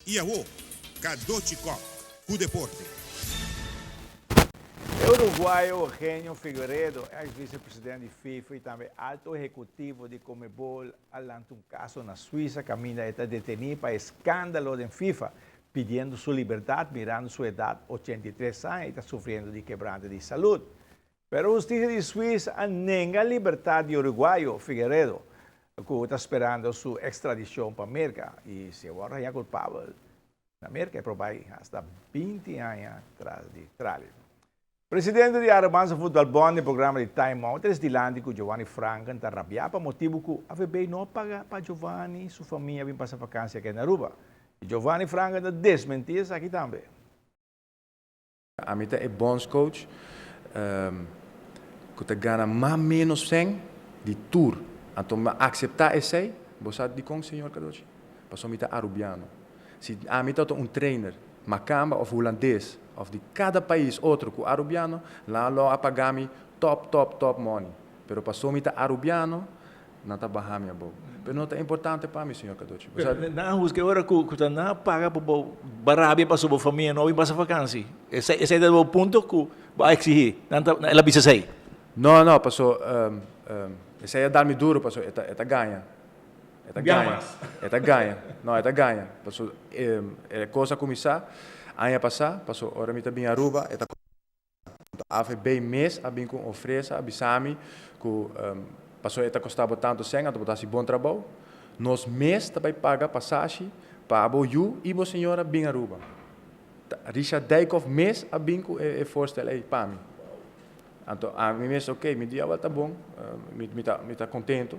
I awo, Cadochi Kock ku deporte. E uruguayo Eugenio Figueredo, ex vicepresidente di FIFA y tambe alto ehecutivo di Conmebol a lanta un caso na Suiza caminda e ta deteni pa escandalo den FIFA, pidiendo su libertad mirando su edad 83 aña y ta sufriendo di quebrante di salud. Pero husticia di Suiza a nenga libertad di uruguayo Figueredo, cu ta sperando su extradicion pa Merca y si e worde haya culpabel na Merca e por bay hasta 20 aña tras di trali. Presidente di Arubaanse Voetbalbond den programa di Time Out tres dilanti cu Giovanni Franken ta rabia pa motibo cu AVB no a paga pa Giovanni y su famia bin pasa vakantie aki na Aruba. Y Giovanni Franken ta desmenti esaki tambe. Ami ta e bondscoach cu ta gana mas menos cen di tur. Anto mi a acepta esey. Bo sa dicon, señor Cadochi? Pasobra mi ta Arubiano. Si ami ta un trainer macamba of hulandes of di cada pais otro cu Arubiano, nan lo a paga mi top, top, top money. Pero pasobra mi ta Arubiano, nan ta baha mi abou. Pero no ta importante pa mi, señor Cadochi. Bo sa. Pero nan a husga e ora cu ta nan a paga pa bo barabia pasobra bo famia no a bin pasa vakansi. Esey, esey ta bo punto cu bo a exigi. Nan ta, el a bisa esey. No, no, paso esey a dal mi duro paso e ta, e ta gaña. E ta gaña. E ta gaña. No, e ta gaña. Paso e cos a cuminsa aña pasa, paso ora mi ta bin Aruba e ta. AVB mes a bin cu un ofresa a bisa mi cu pasobra e ta costa bo tanto cen anto bo ta haci bon trabou. Nos mes ta bay paga pasashi pa bo yu y bo señora bin Aruba. Richard Dijkhoff mes a bin cu e voorstel ey pa mi. Anto ami mes ok, mi di awel ta bon, mi ta mi ta contento,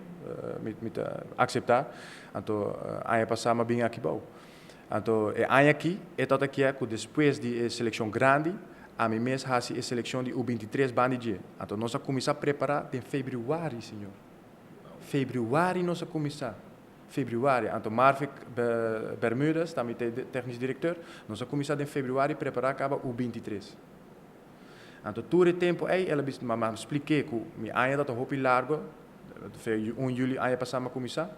mi ta acepta. Anto aña pasa mi a bin aki bou. Anto e aña aki e tabata kier cu despues di e seleccion grandi, ami mes haci e seleccion di U 23 bandi dje. Anto nos a cuminsa prepara den februari, señor. Februari nos a cuminsa. Februari. Anto Marvick Bermudez, ta mi technisch directeur, nos a cuminsa den februari prepara caba U 23. Anto tur e tempo ey el a bisa, ma mi a splik'é cu mi aña tabata hopi largo, 1 juli aña pasa mi a cuminsa.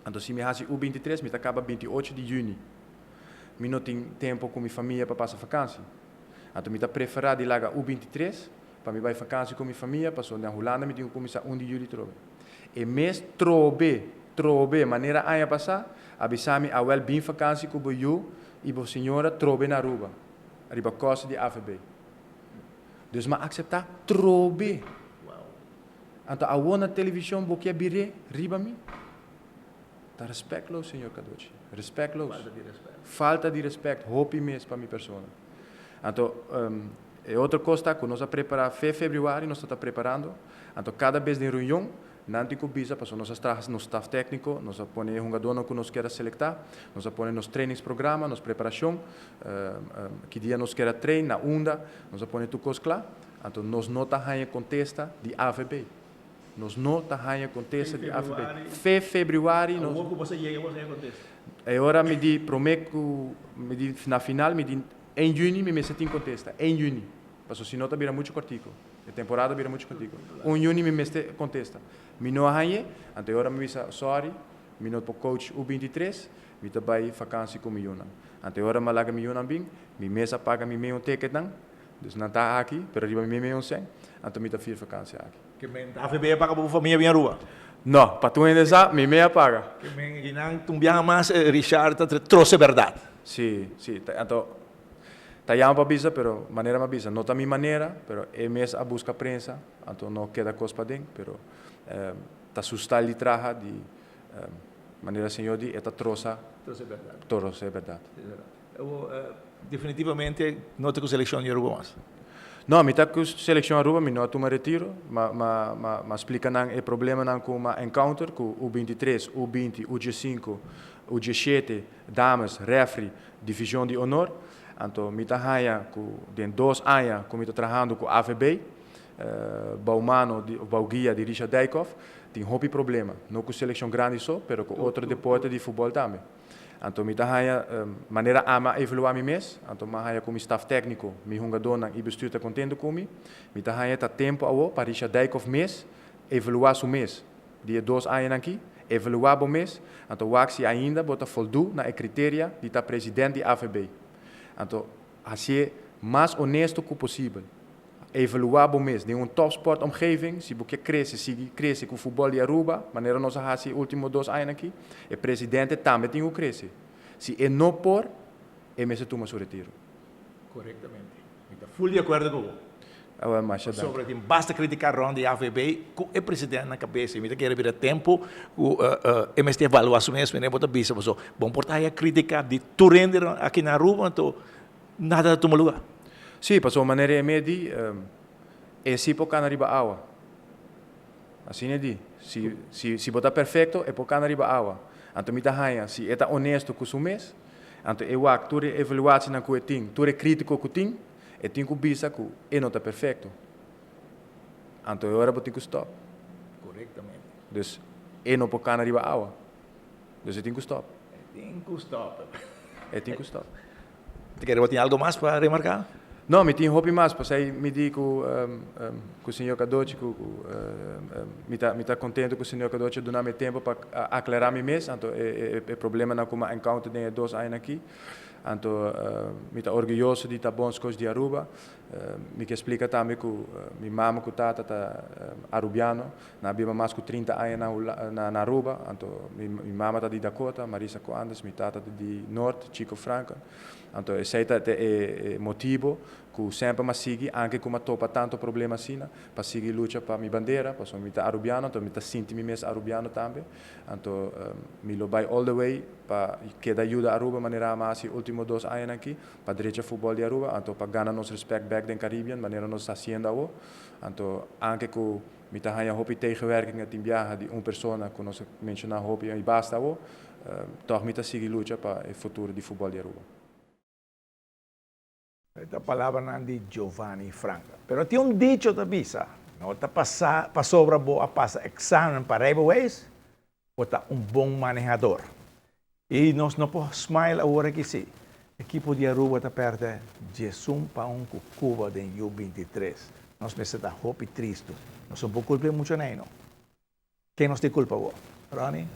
Anto si mi hasi U 23 mi ta kaba 28 di yüni. Mi no tin tempo ku mi famia pa pasa fakansi. Anto mi ta preferá di laga U 23 pa mi bai fakansi ku mi famia pasobra na Hulanda mi tin ku kuminsá 1 di yüli trobe. E mes trobe, trobe, manera aña pasá, a bisa mi awèl bin fakansi ku bo yu i bo señora trobe na Aruba, riba kosto di AVB. Dus mi a akseptá trobe. Anto awor na television bo kier bir'é riba mi? Ta respectloos, señor Cadochi. Respectloos. Falta di respect. Falta di respect, hopi mes pa mi persona. Anto, e otro cos ta cu nos a prepara fe februari, nos ta ta preparando. Anto cada bes den reunion, nan tin cu bisa, pasobra nos a traha nos staf tecnico, nos a pone e hungadornan cu nos kier a selecta, nos a pone nos trainingsprograma, nos preparacion, ki dia nos kier a train, na unda, nos a pone tur cos cla. Anto nos no ta haña kontesta di AVB. Nos no ta haña kontesta di AVB. Fe februari nos. Awor ku boso yega boso haña kontesta. E ora mi di promé ku mi di na final mi di en yüni mi mester tin kontesta. En yüni. Pasobra si no ta bira muchu kòrtiku. E temporada bira muchu kòrtiku. Un yüni mi mester kontesta. Mi no a hañ'é. Anto e ora mi bisa sòri mi no por coach U 23. Mi ta bai fakansi ku mi yunan. Anto e ora mi a laga mi yunan bin. Mi mes a paga mi meun teketnan. Dus nan ta aki, pero riba mi meun sèn, anto mi ta vier vakantie aki. Ke men ta AVB a paga pa bo famia bin Aruba? No, pa tur hende sa, mi mei a paga. Ke men i nan ta un biaha mas Richard ta trose bèrdat. Si, si. Anto ta yama pa bisa, pero manera mi a bisa, no ta mi manera, pero e mes a buska prensa, anto no keda kos paden, pero ta su style di traha, di manera señor di, e ta trosa. Trose bèrdat. Trose bèrdat. Definitivamente no ta ku selekshon di Aruba mas? No, mi ta ku selekshon Aruba, mi no a tuma retiro. Ma ma ma ma splika nan e problemanan ku m'a encounter ku U 23, U 20, U 15, U 17, dames, refri, division di honor. Anto mi ta haña ku den dos aña ku mi ta trahando ku AVB, bou mano di of bou guia di Richard Dijkhoff, tin hopi problema. No ku selekshon grandi so, pero ku otro deporte di futbòl tambe. Anto mi ta haña manera ami a evaluá mi mes, anto mi a haña ku mi staf tékniko, mi hungadónan i bestür ta kontentu ku mi. Mi ta haña ta tempu awor pa Richard Dijkhoff mes evaluá su mes di e dos añanan aki. Evaluá bo mes, anto wak si ainda bo ta voldoen na e criteria di ta presidente di AVB. Anto, hasié mas honesto ku posibel. Evaluá bo mes den un topsportomgeving, si bo ke krese, sigui krese ku futbòl di Aruba, manera nos a hasi e último 2 añanan aki, e presidente tambe tin ku krese. Si e no por, e mester tuma su retiro. Korektamente. Mi ta full di akuerdo ku bo. Ah, masha danki. Sobre tin basta kritiká rònt di AVB ku e presidente na kabes. Mi ta kere bira tempu ku e mester evaluá su mes, manera bo ta bisa paso. Bon por ta haya kritiká di tur hende aki na Aruba, anto nada ta tuma lugá. Sí, pasobra manera e mes di, e sí por kana riba awa. Asina e di, si bo ta perfekto, e por kana riba awa. Anto mi ta haña, si e ta honesto ku su mes, anto e wak tur e evaluashonnan ku e tin, tur e krítiko ku tin, e tin ku bisa ku e no ta perfekto. Anto e ora bo tin ku stòp. Korektamente. Dus e no por kana riba awa. Dus e tin ku stòp. E tin ku stòp. E tin ku stòp. Te kere bo tin algu mas pa remarká? No, mi tin hopi mas, pasei mi di ku señor Cadochi ku mi ta kontentu ku señor Cadochi a duna mi tempu pa aklará mi mes, anto e problemanan ku mi a encounter den e 2 añanan aki. Anto mi ta orguyoso di ta bondscoach di Aruba. Mi ke splika tambe ku mi mama ku tata ta arubiano. Nan a biba mas ku 30 aña na Aruba. Anto mi mama ta di Dakota, Marisa Coandes, mi tata ta di Noord, Chico Franken. Anto esei ta e motibu ku semper mi a sigui, aunke ku mi a topa tantu problema asina, pa sigui lucha pa mi bandera, pasobra mi ta arubiano, anto mi ta sinti mi mes arubiano tambe. Anto mi lo bai all the way pa keda yuda Aruba manera mi a hasi último 2 añanan aki, pa drecha futbòl di Aruba, anto pa gana nos respect back den Caribbean, manera nos ta hasiendo awor. Anto aunke ku mi ta haña hopi tegenwerking tin biaha di un persona ku nos a menshoná hopi i basta awor, toch mi ta sigui lucha pa e futuro di futbòl di Aruba. E palabranan di Giovanni Franken. Pero tin un dicho ta bisa, no ta pasa pasobra bo a pasa èksamen pa rijbewijs, bo ta un bon manehadó. I nos no por smile awor aki sí. Ekipo di Aruba ta pèrdè 11-1 ku Cuba den U23. Nos mester ta hopi tristu. Nos no por kulpa muchu no. Ken nos tin kulpa bo? Ronnie?